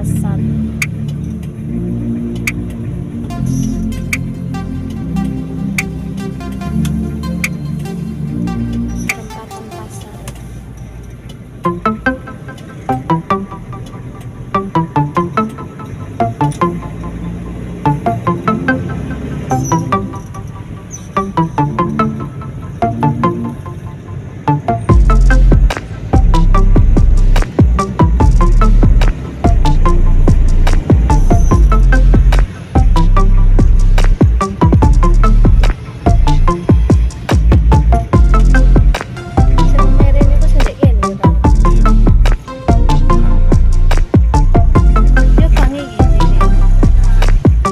Perempatan pasar. Perempatan pasar. Semere niku sing ndek kene ya, Pak. Yo gang iki sini.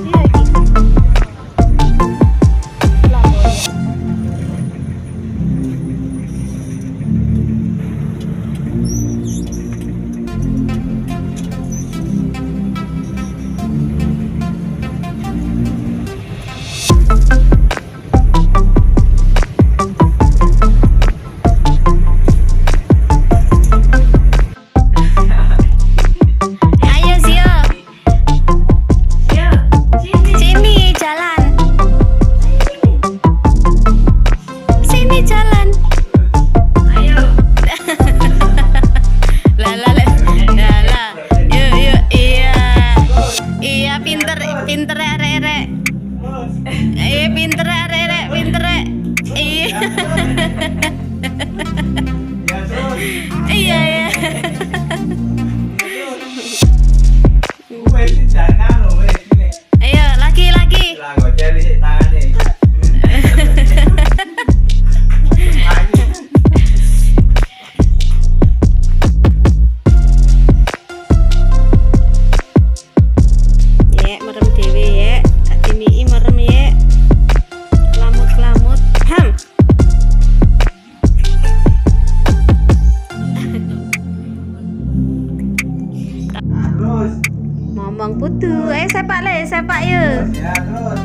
Iya iki. Lambone. Ayo Zio. Sini jalan. Sini jalan. Ayo. Lah lah lah. Lah lah. Yuk yuk, iya. Iya, pinter pinter arek-arek. Iya, pinter arek-arek, pinter. Iya. Iya. Wes jangan lho wes ini. Ayo lagi lagi. Lah goceli sik tangane. Lagi. Ya, merem dhewe ya. Tak dimiki merem ya. Kelamut-kelamut. Ham. Terus. Ngomong putu. Ayo sepak le, sepak yuk. Ya terus.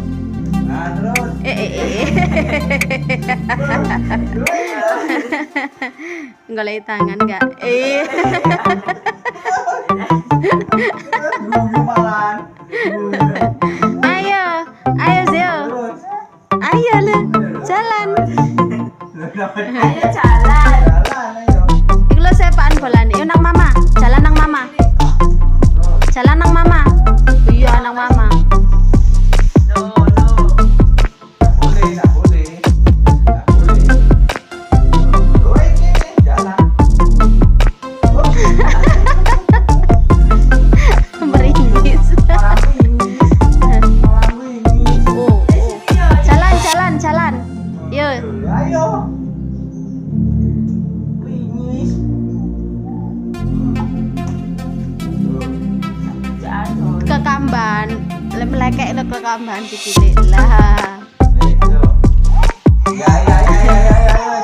Nah terus. Eh eh eh. Golek tangan enggak? Eh. Guyu malahan. Ayo, ayo Zio. Terus. Ayo le, jalan. Ayo jalan. Jalan ayo. Iku lho sepakan bolane. Yo nang mama, jalan nang mama. Jalan nang mama. Iya, nang mama. No, no. Boleh, tak boleh. Tak boleh. Oh, ini jalan. Oh, Meringis. malah wingis. Malah wingis. Oh, oh. Jalan, jalan, jalan. Yo. Ayo. Wingis. Jangan. Kekamban. Lek melekek lho kekamban sikile. Lah. Ya ya ya ya ya ya.